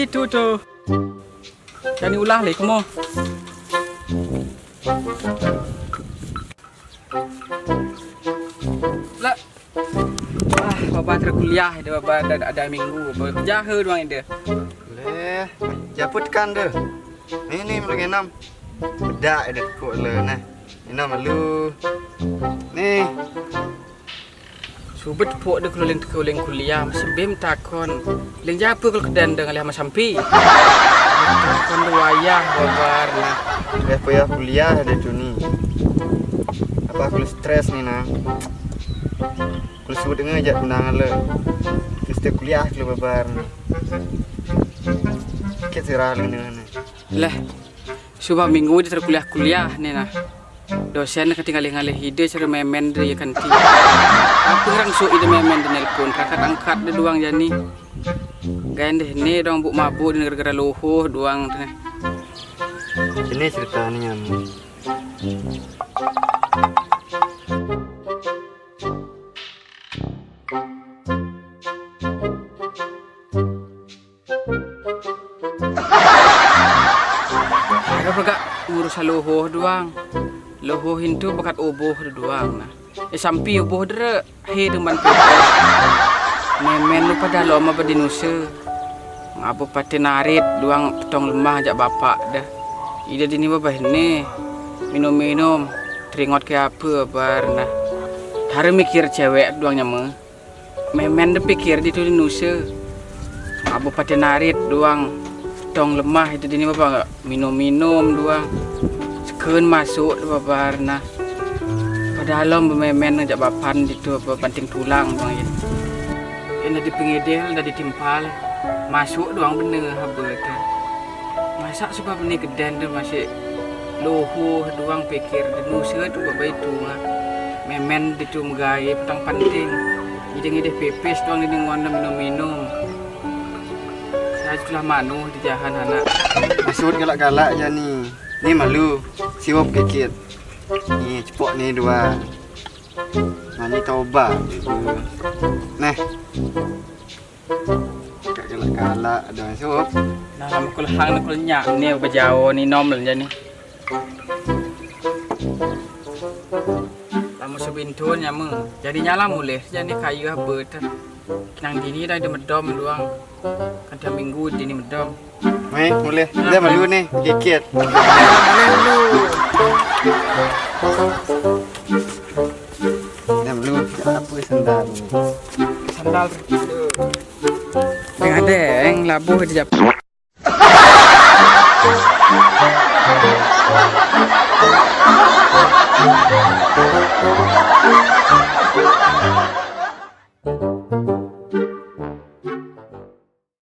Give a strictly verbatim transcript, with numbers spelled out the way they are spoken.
Tu tu. Jani ulah leh kemo. Lah. Ah, baba terkuliah ida baba dah ada minggu. Jahe duang ida. Leh, japut kan deh. Ni ni melu genam. Bedak ida kok le nah. Ina melu. Ni. Subet pok deh keluling keluling kuliah masih bim takon. Ling japa kalau kedan deh ngalih sama sampi. Takon deh wayah babar nah. Leh payah kuliah deh tu ni. Apa aku stres ni nah. Aku sebut dengar je tentang le. Setiap kuliah kalau babar ni. Kit sirah le dengan ni. Leh, suba minggu je terkuliah-kuliah ni nah. Dosen kati ngalih-ngalih ida cara memen deh ya kanti. Apa ngerang su ida memen deh nelpon, rakat angkat deh duang jani. Gain deh ni dong buk mabuk deh gara-gara loho duang deh. Ini cerita ni nyamu. Ada pegak ngurus loho duang. Loho hintu bakat oboh duang nah. Eh sampi oboh dere he dengan pepes. Memen lu pada loma badi nusa. Ngabo paten arit duang petong lemah jak bapak dah. Ida dini babah ni minum-minum teringot ke apa bar nah. Tara mikir cewek duang nyama. Memen deh pikir ditu di nusa. Abu paten arit duang. Tong lemah itu dini bapa minum-minum duang. Sekun masuk tu babar nah. Padahal lom bememen ngajak bapan ditu apa banting tulang duang ya. Ina di pengedel dah ditimpal. Masuk duang bener haba tu. Masak sebab ni kedan tu masih loho duang pikir di nusa tu baba itu ngah. Memen ditu megai petang panting. Ida ngidih pipis tuang di ngon minum-minum. Saya telah manuh di jahan anak. Maksud galak-galak je ni. Ni malu. Siwap kikit. Ni cepok ni dua. Nah ni taubat. Neh. Galak-galak ada sup. Nah, lama kulhang ni kulnyak ni bejauh ni nom je ni. Lama sebintun nyama. Jadi nyala mulih jadi kaya apa tu. Nang dini dah ada medom luang. Kan tiap minggu dini medom. Mai mulih. Dah malu ni kikit. Mulih dulu. Dah malu apa sandal ni? Sandal. Yang ada yang labuh di Jap.